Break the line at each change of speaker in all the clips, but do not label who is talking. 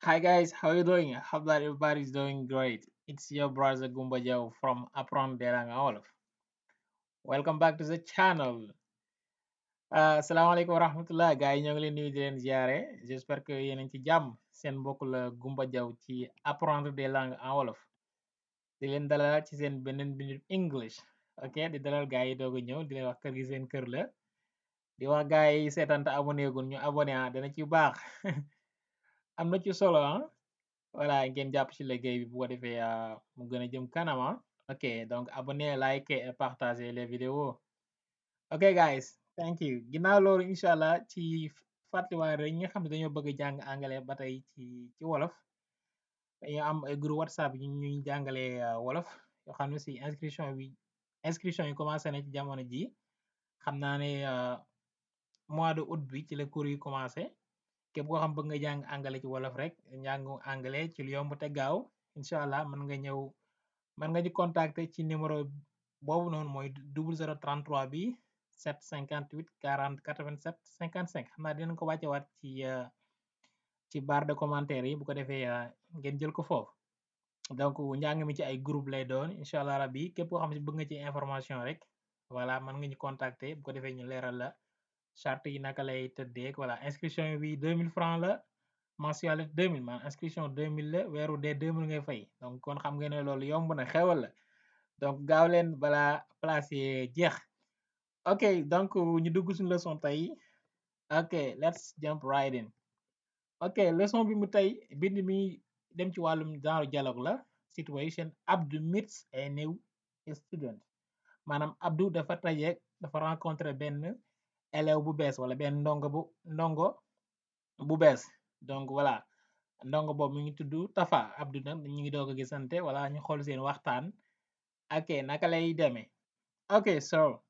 Hi guys, how you doing? I hope that everybody's doing great. It's your brother Gumba Jow from Apprendre, Jàng Àngale. Welcome back to the channel. Assalamualaikum warahmatullah gars yi ñoo ngi leen nuyu di leen ziare j'espère que yéen a ngi ci jàmm seen mbokk la Gumba Jow ci Apprendre des langues en wolof di leen dalal ci seen beneen bindu English. Ok, di dalal gars yi doog a ñëw di leen wax kër gi seen kër la di wax gars yi seetaan te abonné gun ñu abonné dana ci baax. Am na ci solo voilà ngeen jàpp ci liggéey bi bu ko defee mu gën a jëm kanam ok donc abonnez, like et partagez les vidéos. Ok guys, thank you. Ginnaaw loolu incha allah ci fàttaliwaay rek ñi nga xam ne dañoo bëgg a jàng angale ba tey ci wolof dañoo am ay groupe whatsapp yi ñuy jàngalee wolof yoo xam ne si inscription yi commencé na ci jamono ji xam naa ne mois de août bi ci la cours yi commencé. Képp koo xam bëgg nga jàng angale ci wolof rek njàngu angale ci lu yomb te gaaw incha allah mën nga ñu contacter ci numéro boobu noonu mooy 0033 bi 758 40 87 55 xam naa dinañ ko wàcce waat ci barre de commentaire yi bu ko defee ngeen jël ko foofu. Donc njàng mi ci ay groupe lay doon incha allah rabbi képp koo xam ne bëgg nga ci information rek voilà mën nga ñu contacter bu ko defee ñu leeral la charte yi naka lay tëddeeg voilà inscription bi 2000 francs la mensualité 2000 maanaam inscription 2000 la weeru dee 2000 ngay fay donc kon xam nga ne loolu yomb na xewal la donc gaaw leen balaa place yi jeex. Ok donc ñu dugg suñu leçon tey ok let's jump right in. Ok leçon bi mu tey bind mi dem ci wàllum genre dialogue la situation. Abdou meets a new student maanaam Abdou dafa rencontré benn élève bu bees wala benn ndongo bu bees donc voilà ndongo boobu mi ngi tudd Tafa. Abdou nag ñu ngi doog a gisante wala ñu xool seen waxtaan ok naka lay demee. Ok so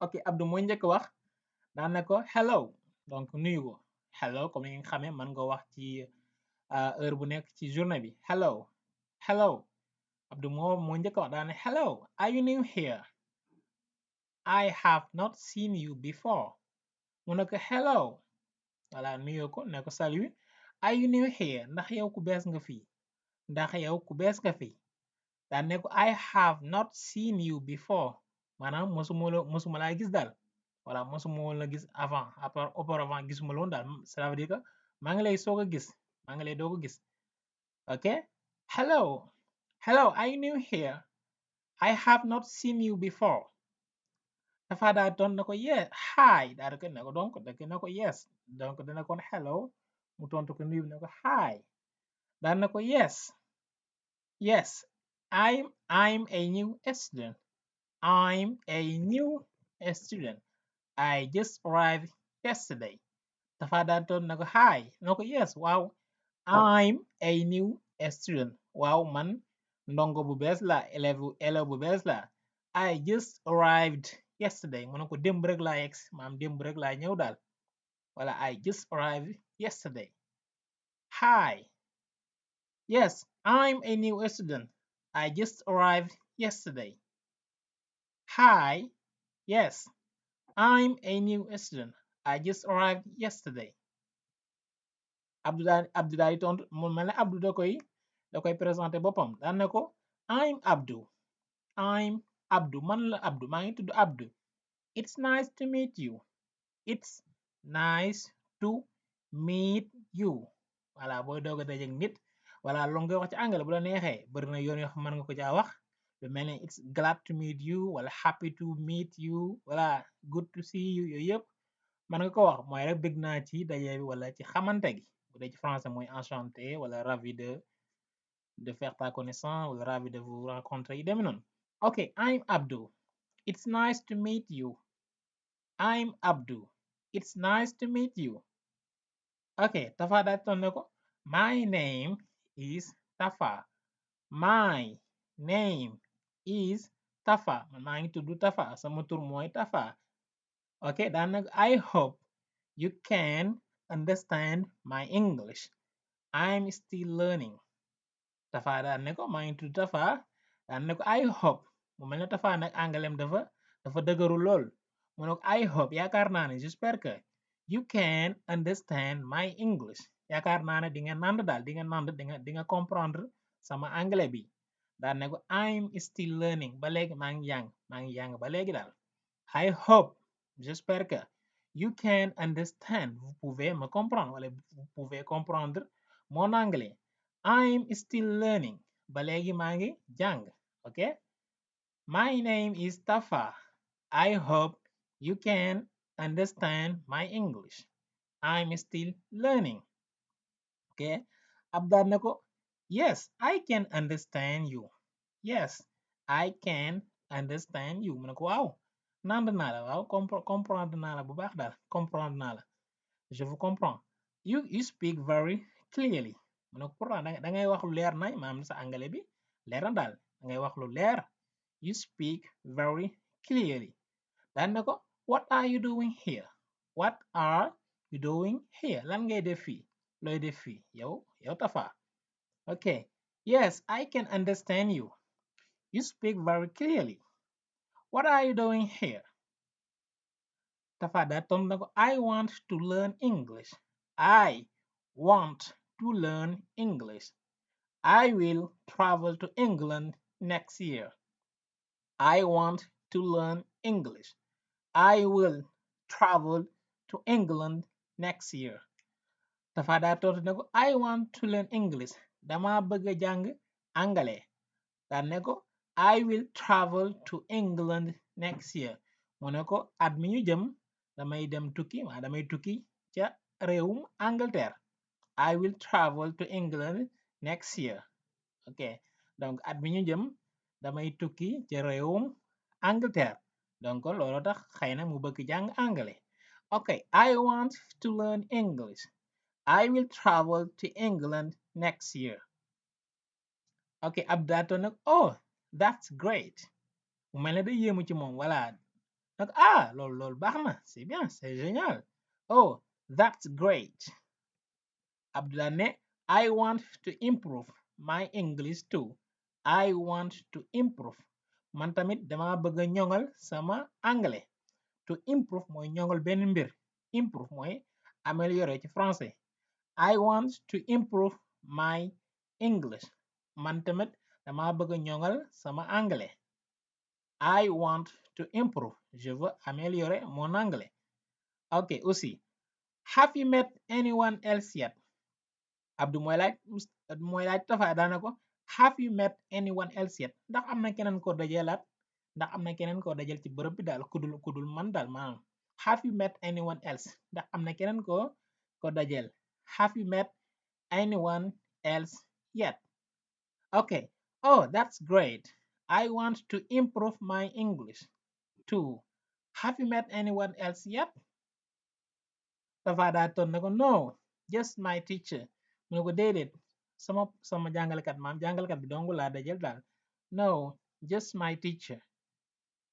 ok Abdou mooy njëkk wax daan na ko hello donc nuyu ko hello comme ni nga xamee mën nga wax ci heure bu nekk ci journée bi hello Abdou moo njëkk wax daan na hello are you new here I have not seen you before. Mu ne ko hello voilà nuyoo ko ne ko salut are you new here ndax yow ku bees nga fii daan ne ko I have not seen you before maanaam mosuma laa gis daal voilà mosuma la gis avant auparavant gisuma la woon daal cela veut dire que maa ngi lay soog a gis maa ngi lay doog a gis. Ok hello are you new here I have not seen you before. Dafa daal doon na ko yes hi daal di ko ne ko donc da ne ko yes donc dana kon hello mu tontu ko nuyu ne ko hi daal na ko yes I'm a new student I just arrived yesterday. Dafa daal doon na ko hi na ko yes waaw I'm a new student waaw man ndongo bu bees la élève bu bees la I just arrived yesterday mu ne ko démb rek laa yegg maam démb rek laa ñëw daal wala I just arrived yesterday. Hi yes I'm a new student I just arrived yesterday. Hi yes I'm a new student I just arrived yesterday. Abdou daal di tontu mu mel ne Abdou da koy présenté boppam daan na ko I'm Abdou man la Abdou maa ngi tudd Abdou. It's nice to meet you. It's nice to meet you. Voilà booy doog a dajeek nit voilà loolu nga wax ci anglais bu la neexee bari na yoon yoo xam mën nga ko caa wax lu mel ne it's glad to meet you wala happy to meet you voilà good to see you yooyu yëpp mën nga ko wax mooy rek bëgg naa ci daje bi wala ci xamante gi bu dee ci français mooy enchanté wala ravi de faire ta connaissance wala ravi de vous rencontrer yi demee noonu. Ok I'm Abdou. It's nice to meet you. I'm Abdou. It's nice to meet you. Ok Tafa daal toon ne ko my name is Tafa. My name is Tafa man maa ngi tudd Tafa sama tur mooy Tafa. Ok daan na ko I hope you can understand my English. I'm still learning. Tafa daan ne ko maa ngi tudd Tafa daan ne ko I hope mu mel ne Tafa nag anglais dafa dëgëru lool mu ne ko I hope yaakaar naa ne j'espère que you can understand my English yaakaar naa ne di nga nand daal di nga nand di nga comprendre sama anglais bi daal ne ko I'm still learning ba léegi maa ngi jàng ba léegi daal. I hope, j'espère que you can understand, vous pouvez me comprendre wala vous pouvez comprendre mon anglais. I'm still learning ba léegi maa ngi jàng. Ok, my name is Tafa. I hope you can understand my English. I'm still learning. Okay, Abdar ne ko, yes, I can understand you. Yes, I can understand you. Mu ne ko waaw, nand naa la waaw, comprendre naa la bu baax daal, comprendre naa la. Je vous comprends. You speak very clearly. Mu ne ko pourtant da ngay wax lu leer nañ maanaam sa anglais bi leer na daal da ngay wax lu leer. You speak very clearly. Daan ne ko, what are you doing here? What are you doing here? Lan ngay def fii? Looy def fii? Yow Tafa. Okay. Yes, I can understand you. You speak very clearly. What are you doing here? Tafa daa tontu na ko, I want to learn English. I want to learn English. I will travel to England next year. I want to learn English. I will travel to England next year. Dafa daa tontu ne ko I want to learn English. Dama bëgg a jàng angale. Daan ne ko I will travel to England next year. Mu ne ko at mi ñu jëm damay dem tukki damay tukki ca réewum Angleterre. I will travel to England next year. Ok, donc at mi ñu jëm damay tukki ca réewum Angleterre. Donc loolu tax xëy na mu bëgg jàng anglais. Ok, I want to learn English. I will travel to England next year. Ok, Abdato nag oh that's great. Mu mel ne da yéemu ci moom voilà nag loolu baax na c'est bien c'est génial. Oh that's great. Abdullah ne I want to improve my English too. I want to improve. Man tamit dama bëgg a ñoŋal sama anglais. To improve mooy ñoŋal benn mbir. Improve mooy améliorer ci français. I want to improve my English. Man tamit dama bëgg a ñoŋal sama anglais. I want to improve. Je veux améliorer mon anglais. Ok, aussi. Have you met anyone else yet? Abdou mooy laaj Tafa daana ko have you met anyone else yet? Ndax am na keneen koo dajelaat ndax am na keneen koo dajal ci bërëb bi daal kudul man daal maanaam. Have you met anyone else? Ndax am na keneen ko dajel. Have you met anyone else yet? Okay. Oh, that's great. I want to improve my English too. Have you met anyone else yet? Tafa daa ton ne ko no, just my teacher. Mu ne ko déedéet sama jàngalekat bi dong laa dajal daal. No, just my teacher.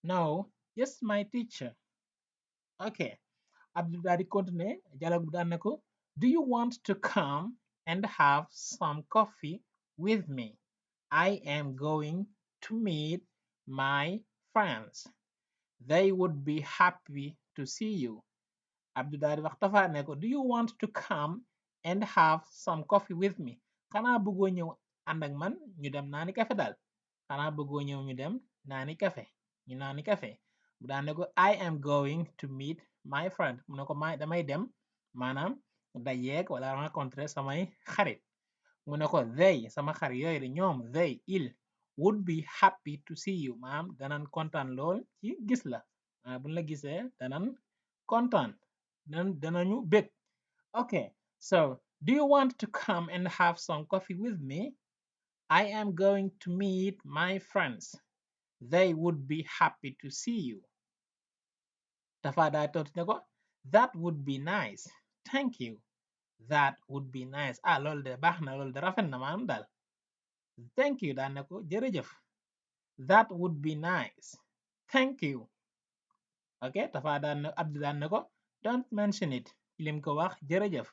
No, just my teacher. Okay. Abdul daal di continuer dialogue bi daan ne ko do you want to come and have some coffee with me? I am going to meet my friends. They would be happy to see you. Abdou daal di wax Tafa ne ko do you want to come and have some coffee with me? Xanaa bëggoo ñëw ànd ak man ñu dem naani kafe daal. Xanaa bëggoo ñëw ñu dem naani kafe ñu naani kafe. Bu daan ne ko I am going to meet my friend. Mu ne ko damay dem maanaam dajeek wala rencontrer samay xarit. Mu ne ko they sama xarit yooyu de ñoom they il would be happy to see you maanaam danan kontaan lool ci gis la buñ la gisee danan kontaan danañu bég. Okay, so do you want to come and have some coffee with me? I am going to meet my friends. They would be happy to see you. Dafa daa tontu ne ko that would be nice. Thank you. That would be nice. Loolu de baax na loolu de rafet na maanaam daal. Thank you daan ne ko jërëjëf. That would be nice. Thank you. Ok, Tafa Abdou daan ne ko don't mention it. Lim ko wax jërëjëf.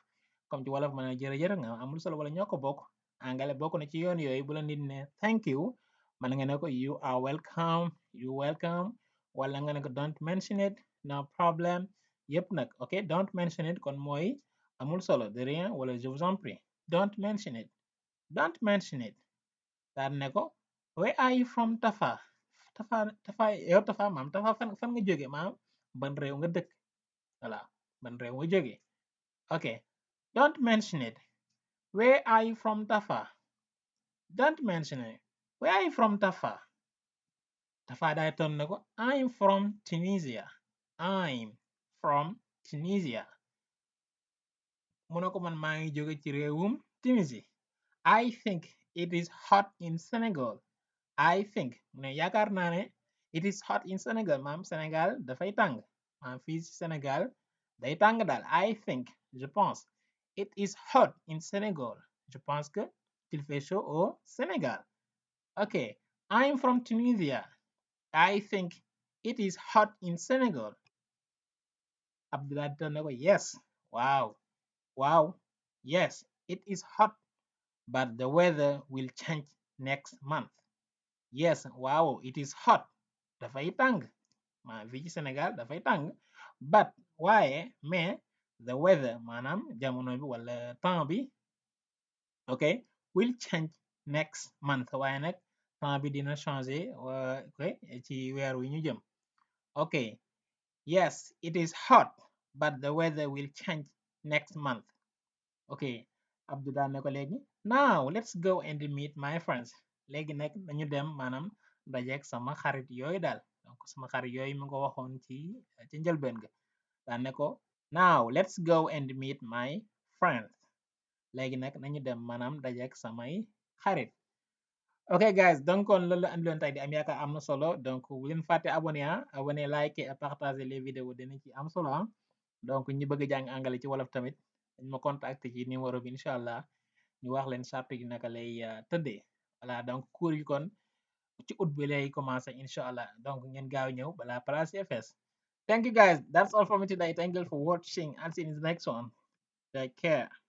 Comme ci wolof ma ne jërëjëf nga amul solo wala ñoo ko bokk. Angale bokk na ci yoon yooyu bu la nit ne thank you man nga ne ko you are welcome, you welcome wala nga ne ko don't mention it, no problem yépp nag ok don't mention it kon mooy amul solo de rien wala je vous en prie. Don't mention it. Don't mention it. daan ne ko where are you from Tafa? Tafa yow Tafa maam Tafa fan nga jóge maam ban réew nga dëkk voilà ban réew nga jóge. Ok, don't mention it. Where are you from Tafa? Don't mention it. Where are you from Tafa? Tafa daay ton ne ko I'm from Tunisia. I'm from Tunisia. mu ne ko man maa ngi jóge ci réewum Tunisie. I think it is hot in Senegal. I think mu ne yaakaar naa ne it is hot in Senegal maam Sénégal dafay tàng maam fii ci Sénégal day tàng daal. I think je pense it is hot in Senegal. Je pense que il fait chaud au Sénégal. Ok, I'm from Tunisia. I think it is hot in Senegal. Abdullah ne ko yes. Wow. Wow. Yes, it is hot, but the weather will change next month. Yes, wow, it is hot. Dafay tàng. Ma fii ci Sénégal dafay tàng. But waaye mais the weather maanaam jamono bi wala temps bi ok will change next month waaye nag temps bi dina changer ok ci weer wi ñu jëm. Ok, yes, it is hot, but the weather will change next month. Ok, Abdou daan ne ko léegi now let's go and meet my friends. Léegi nag dañu dem maanaam dajeek sama xarit yooyu daal donc sama xarit yooyu mu ko waxoon ci njëlbeen ga daan ne ko now let's go and meet my friends. Léegi nag nañu dem maanaam dajeek samay xarit. Ok guys, donc kon loolu la andiloon tey di am yaakaar am na solo donc bu leen fàtte abonné like et partager les vidéos dina ci am solo donc ñi bëgg jàng angale ci wolof tamit dañ ma contacter ci numéro bi incha allah ñu wax leen charte yi naka lay tëddee voilà donc cours yi kon ci août bi lay commencé incha allah donc ngeen gaaw ñëw balaa place fees. Thank you guys, that's all for me today. Thank you for watching. I'll see you in the next one. Take care.